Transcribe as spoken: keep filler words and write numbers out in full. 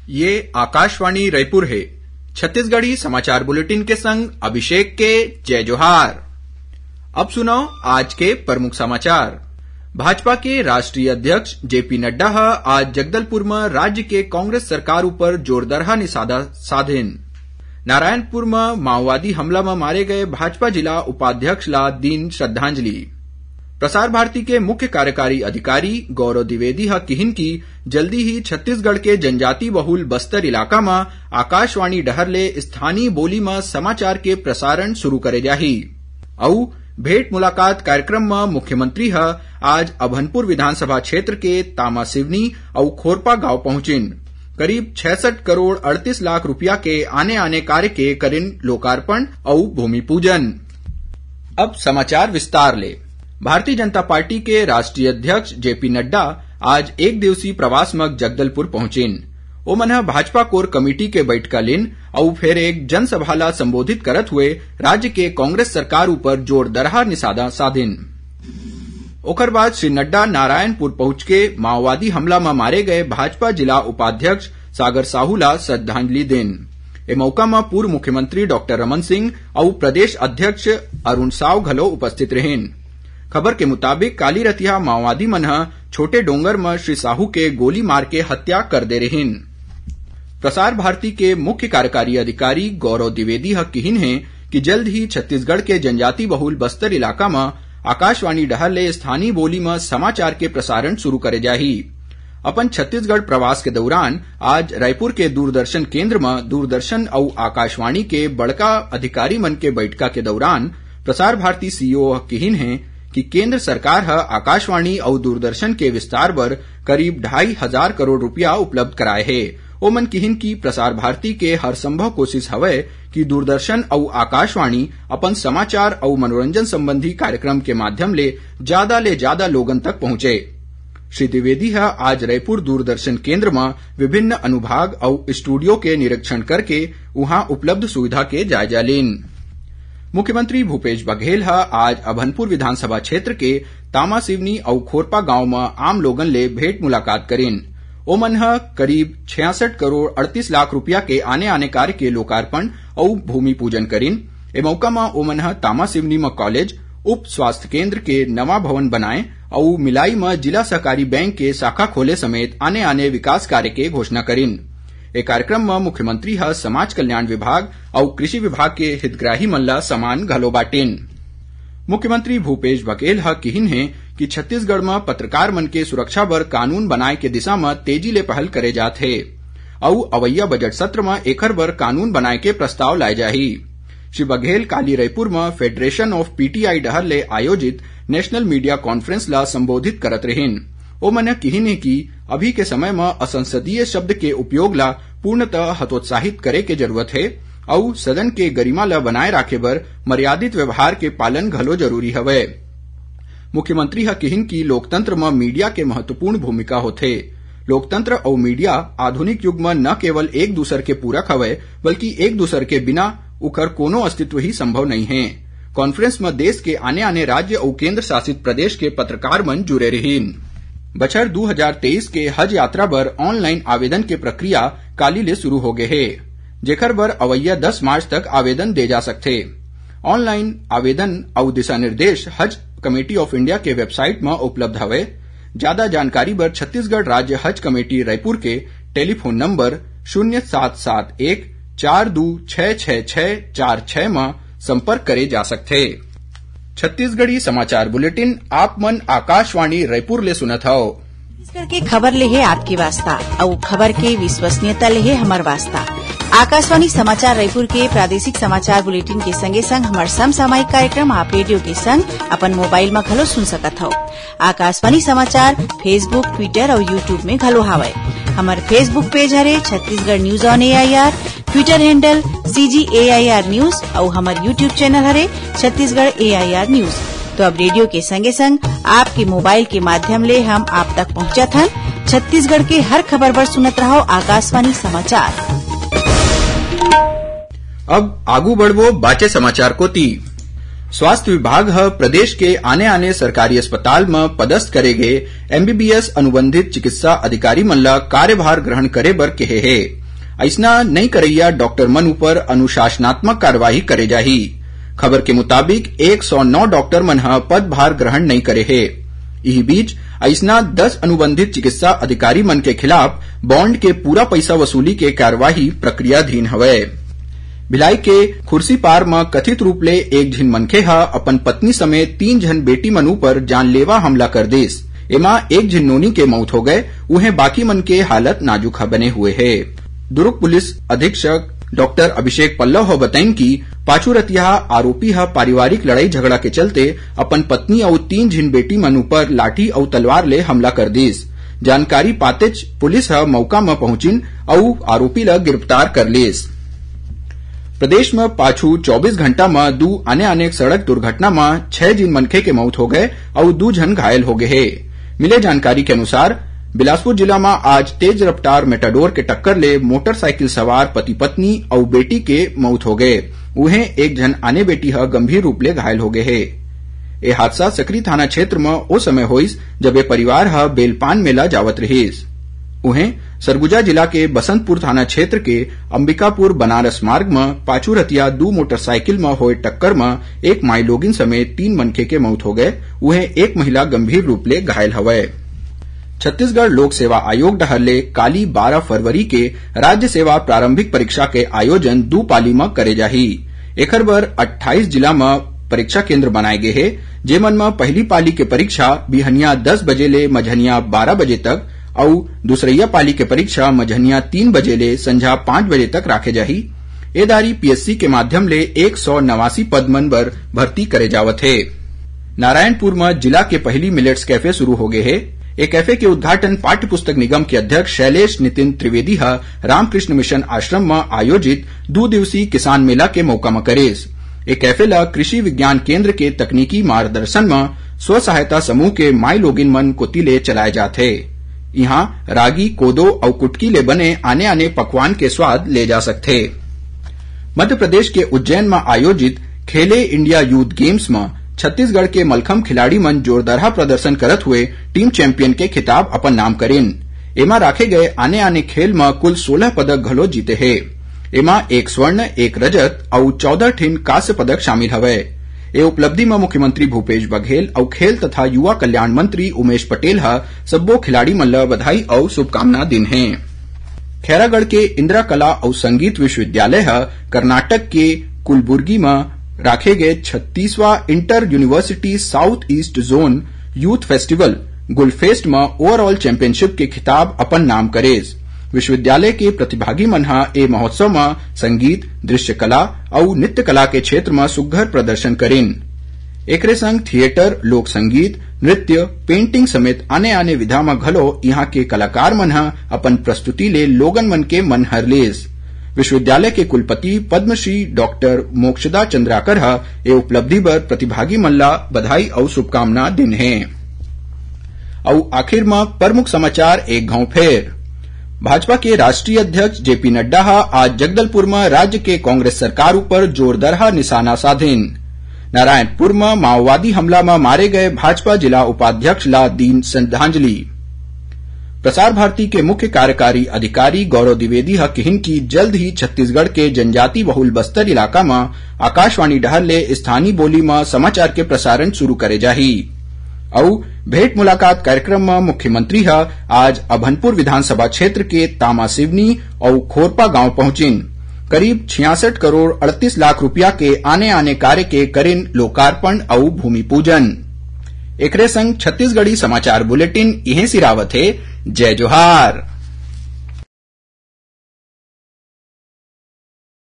ये आकाशवाणी रायपुर हे। छत्तीसगढ़ी समाचार बुलेटिन के संग अभिषेक के जय जोहार। अब सुनव आज के प्रमुख समाचार। भाजपा के राष्ट्रीय अध्यक्ष जेपी नड्डा ह आज जगदलपुर म राज्य के कांग्रेस सरकार ऊपर जोरदारहा निशाना साधिन। नारायणपुर म माओवादी हमला म मारे गए भाजपा जिला उपाध्यक्ष ला दीन श्रद्धांजलि। प्रसार भारती के मुख्य कार्यकारी अधिकारी गौरव द्विवेदी ह किहिन कि जल्दी ही छत्तीसगढ़ के जनजाति बहुल बस्तर इलाका म आकाशवाणी डहर ले स्थानीय बोली म समाचार के प्रसारण शुरू करे जाही। अउ भेंट मुलाकात कार्यक्रम म मुख्यमंत्री ह आज अभनपुर विधानसभा क्षेत्र के तामा सिवनी अउ खोरपा गांव पहुंचिन। करीब छियासठ करोड़ अड़तीस लाख रुपया के आने-आने कार्य के करिन लोकार्पण अउ भूमि पूजन। अब समाचार विस्तार ले। भारतीय जनता पार्टी के राष्ट्रीय अध्यक्ष जेपी नड्डा आज एक दिवसीय प्रवास म जगदलपुर पहुंचिन। ओमन ह भाजपा कोर कमेटी के बैठका लीन अउ फेर एक जनसभा ला संबोधित करत हुए राज्य के कांग्रेस सरकार ऊपर जोरदारहा निशाना साधिन। ओकर बाद श्री नड्डा नारायणपुर पहुंच के माओवादी हमला म मारे गए भाजपा जिला उपाध्यक्ष सागर साहू ला श्रद्धांजलि देन। ए मौका म पूर्व मुख्यमंत्री डॉक्टर रमन सिंह अउ प्रदेश अध्यक्ष अरुण साव घलो उपस्थित रहिन। खबर के मुताबिक, काली रतिहा माओवादी मन ह छोटे डोंगर म श्री साहू के गोली मार के हत्या कर दे रहिन। प्रसार भारती के मुख्य कार्यकारी अधिकारी गौरव द्विवेदी ह किहिन हे कि जल्द ही छत्तीसगढ़ के जनजाति बहुल बस्तर इलाका म आकाशवाणी डहर ले स्थानीय बोली म समाचार के प्रसारण शुरू करे जाही। अपन छत्तीसगढ़ प्रवास के दौरान आज रायपुर के दूरदर्शन केंद्र म दूरदर्शन अउ आकाशवाणी के बड़का अधिकारी मन के बैठका के दौरान प्रसार भारती सीईओ ह किहिन हे कि केंद्र सरकार ह आकाशवाणी अउ दूरदर्शन के विस्तार बर करीब ढाई हजार करोड़ रुपया उपलब्ध कराए हे। ओमन किहिन कि प्रसार भारती के हर संभव कोशिश हवय कि दूरदर्शन अउ आकाशवाणी अपन समाचार अउ मनोरंजन संबंधी कार्यक्रम के माध्यम ले ज्यादा ले ज्यादा लोगन तक पहुंचे। श्री द्विवेदी ह आज रायपुर दूरदर्शन केंद्र म विभिन्न अनुभाग अउ स्टूडियो के निरीक्षण करके उहां उपलब्ध सुविधा के जायजा लीन। मुख्यमंत्री भूपेश बघेल ह आज अभनपुर विधानसभा क्षेत्र के तामा सिवनी अउ खोरपा गांव म आम लोगन ले भेंट मुलाकात करिन। ओमन ह करीब छियासठ करोड़ अड़तीस लाख रुपया के आने-आने कार्य के लोकार्पण अउ भूमि पूजन करिन। ए मौका म ओमन ह तामा सिवनी म कॉलेज, उप स्वास्थ्य केंद्र के नवा भवन बनाए अउ मिलाई म जिला सहकारी बैंक के शाखा खोले समेत आने-आने विकास कार्य के घोषणा करिन। ए कार्यक्रम म मुख्यमंत्री ह समाज कल्याण विभाग अउ कृषि विभाग के हितग्राही मन ला सम्मान घलो बांटिन। मुख्यमंत्री भूपेश बघेल ह किहिन हे कि छत्तीसगढ़ म पत्रकार मन के सुरक्षा बर कानून बनाए के दिशा म तेजी ले पहल करे जात हे अउ अवइया बजट सत्र म एखर बर कानून बनाए के प्रस्ताव लाए जाही। श्री बघेल काली रायपुर म Federation of पीटीआई डहर ले आयोजित नेशनल मीडिया कॉन्फ्रेंस ला संबोधित करत रहिन। ओमन ह किहिन हे कि अभी के समय म असंसदीय शब्द के उपयोग ला पूर्णतः हतोत्साहित करे के जरूरत हे अउ सदन के गरिमा ला बनाए राखे बर मर्यादित व्यवहार के पालन घलो जरूरी हवय। मुख्यमंत्री ह किहिन कि लोकतंत्र म मीडिया के महत्वपूर्ण भूमिका होथे। लोकतंत्र अउ मीडिया आधुनिक युग म न केवल एक दूसर के पूरक हवय, बल्कि एक दूसर के बिना उखर कोनो अस्तित्व ही संभव नइ हे। कॉन्फ्रेंस म देश के आने-आने राज्य अउ केंद्र शासित प्रदेश के पत्रकार मन जुरे रहिन। बछर दू हजार तेईस के हज यात्रा बर ऑनलाइन आवेदन के प्रक्रिया काली ले शुरू हो गे हे, जेकर बर अवइया दस मार्च तक आवेदन दे जा सकथे। ऑनलाइन आवेदन अउ दिशा निर्देश हज कमेटी ऑफ इंडिया के वेबसाइट म उपलब्ध हवय। ज्यादा जानकारी बर छत्तीसगढ़ राज्य हज कमेटी रायपुर के टेलीफोन नंबर शून्य सात सात एक चार दू छह छह छह चार छह म संपर्क करे जा सकथे। छत्तीसगढ़ी समाचार बुलेटिन आप मन आकाशवाणी रायपुर ले सुनत हव। छत्तीसगढ़ के खबर ले हे आपके वास्ता, अउ खबर के विश्वसनीयता ले हे हमर वास्ता। आकाशवाणी समाचार रायपुर के प्रादेशिक समाचार बुलेटिन के संगे संग हमर समसामयिक कार्यक्रम आप रेडियो के संग अपन मोबाइल म घलो सुन सकत हव। आकाशवाणी समाचार Facebook, Twitter अउ YouTube में घलो हावय। हमर Facebook पेज हरे Chhattisgarh news on AIR, Twitter handle CG AIR news अउ हमर YouTube चैनल हरे छत्तीसगढ़ एआईआर न्यूज। तो अब रेडियो के संगे संग आपके मोबाइल के माध्यम ले हम आप तक पहुंचत हन। छत्तीसगढ़ के हर खबर बर सुनत रहव आकाशवाणी समाचार। अब आगू बढ़बो बाचे समाचार कोती। स्वास्थ्य विभाग ह प्रदेश के आने-आने सरकारी अस्पताल म पदस्थ करे गे एमबीबीएस अनुबंधित चिकित्सा अधिकारी मन ल कार्यभार ग्रहण करे बर केहे हे। अइसना नइ करइया डॉक्टर मन ऊपर अनुशासनात्मक कार्रवाई करे जाही। खबर के मुताबिक, एक सौ नौ डॉक्टर मन ह पदभार ग्रहण नइ करे हे। इही बीच, अइसना दस अनुबंधित चिकित्सा अधिकारी मन के खिलाफ बॉन्ड के पूरा पइसा वसूली के कार्यवाही प्रक्रियाधीन हवय। भिलाई के खुर्सीपार म कथित रूप ले एक झिन मनखे ह अपन पत्नी समेत तीन झन बेटी मन ऊपर जानलेवा हमला कर दिस। एमा एक झिन नोनी के मौत हो गए, उहें बाकी मन के हालत नाजुक ह बने हुए हे। दुर्ग पुलिस अधीक्षक डॉक्टर अभिषेक पल्लव ह बताइन कि पाछू रतिहा आरोपी ह पारिवारिक लड़ाई झगड़ा के चलते अपन पत्नी अउ तीन झिन बेटी मन ऊपर लाठी अउ तलवार ले हमला कर दिस। जानकारी पातेच पुलिस ह मौका म पहुंचिन अउ आरोपी ल गिरफ्तार कर लिस। प्रदेश म पाछू चौबीस घंटा म दू आने-आने सड़क दुर्घटना म छह झिन मनखे के मौत हो गए अउ दू झन घायल हो गए हे। मिले जानकारी के अनुसार, बिलासपुर जिला म आज तेज रफ्तार मेटाडोर के टक्कर ले मोटरसाइकिल सवार पति-पत्नी अउ बेटी के मौत हो गए। उहें, एक झन आने बेटी ह गंभीर रूप ले घायल हो गए हे। ए हादसा सकरी थाना क्षेत्र म ओ समय होइस, जब ए परिवार ह बेलपान मेला जावत रिहिस। उहें, सरगुजा जिला के बसंतपुर थाना क्षेत्र के अंबिकापुर बनारस मार्ग म पाछू रतिया दू मोटरसाइकिल म होए टक्कर म एक माईलोगिन समेत तीन मनखे के मउत हो गए, उहें एक महिला गंभीर रूप ले घायल हवय। छत्तीसगढ़ लोक सेवा आयोग डहर ले काली बारह फरवरी के राज्य सेवा प्रारंभिक परीक्षा के आयोजन दू पाली म करे जाही। एखर बर अट्ठाईस जिला म परीक्षा केंद्र बनाए गे हे, जेमन म पहिली पाली के परीक्षा बिहनिया दस बजे ले मझनिया बारह बजे तक अउ दूसरइया पाली के परीक्षा मझनिया तीन बजे ले संझा पाँच बजे तक राखे जाही। ए दारी पीएससी के माध्यम ले एक सौ नवासी पद मन बर भर्ती करे जावत हे। नारायणपुर म जिला के पहिली मिलेट्स कैफे शुरू हो गे हे। ए कैफे के उद्घाटन पाठ्य पुस्तक निगम के अध्यक्ष शैलेश नितिन त्रिवेदी ह रामकृष्ण मिशन आश्रम म आयोजित दू दिवसीय किसान मेला के मौका म करेस। ए कैफे ल कृषि विज्ञान केंद्र के तकनीकी मार्गदर्शन म स्व सहायता समूह के माईलोगिन मन कोति ले चलाए जात हे। इहां रागी, कोदो अउ कुटकी ले बने आने-आने पकवान के स्वाद ले जा सकथे। मध्य प्रदेश के उज्जैन म आयोजित खेले इंडिया यूथ गेम्स म छत्तीसगढ़ के मलखम खिलाड़ी मन जोरदारहा प्रदर्शन करत हुए टीम चैंपियन के खिताब अपन नाम करिन। एमा राखे गए आने-आने खेल म कुल सोलह पदक घलो जीते हे। एमा एक स्वर्ण, एक रजत अउ चौदह ठिन कांस्य पदक शामिल हवय। ए उपलब्धि म मुख्यमंत्री भूपेश बघेल अउ खेल तथा युवा कल्याण मंत्री उमेश पटेल ह सब्बो खिलाड़ी मन ल बधाई अउ शुभकामना दिन हे। खैरागढ़ के इंदिरा कला अउ संगीत विश्वविद्यालय ह कर्नाटक के कुलबुर्गी म राखे गए छत्तीसवां इंटर यूनिवर्सिटी साउथ ईस्ट जोन यूथ फेस्टिवल गुलफेस्ट म ओवरऑल चैंपियनशिप के खिताब अपन नाम करेस। विश्वविद्यालय के प्रतिभागी मन ह ए महोत्सव म संगीत, दृश्य कला अउ नृत्य कला के क्षेत्र म सुग्घर प्रदर्शन करिन। एकरे संग थिएटर, लोक संगीत, नृत्य, पेंटिंग समेत आने-आने विधा म घलो इहां के कलाकार मन ह अपन प्रस्तुति ले लोगन मन के मन हर लेस। विश्वविद्यालय के कुलपति पद्मश्री डॉक्टर मोक्षदा चंद्राकर ह ए उपलब्धि बर प्रतिभागी मन ला बधाई अउ शुभकामना दिन हे। अउ आखिर म प्रमुख समाचार एक घांव फेर। भाजपा के राष्ट्रीय अध्यक्ष जेपी नड्डा ह आज जगदलपुर म राज्य के कांग्रेस सरकार ऊपर जोरदारहा निशाना साधिन। नारायणपुर म माओवादी हमला म मारे गए भाजपा जिला उपाध्यक्ष ला दीन श्रद्धांजलि। प्रसार भारती के मुख्य कार्यकारी अधिकारी गौरव द्विवेदी ह किहिन कि जल्द ही छत्तीसगढ़ के जनजाति बहुल बस्तर इलाका म आकाशवाणी डहर ले स्थानीय बोली म समाचार के प्रसारण शुरू करे जाही। अउ भेंट मुलाकात कार्यक्रम म मुख्यमंत्री ह आज अभनपुर विधानसभा क्षेत्र के तामा सिवनी अउ खोरपा गांव पहुंचिन। करीब छियासठ करोड़ अड़तीस लाख रुपया के आने-आने कार्य के करिन लोकार्पण अउ भूमि पूजन। एकरे संग छत्तीसगढ़ी समाचार बुलेटिन इहें सिरावत हे। जय जोहार।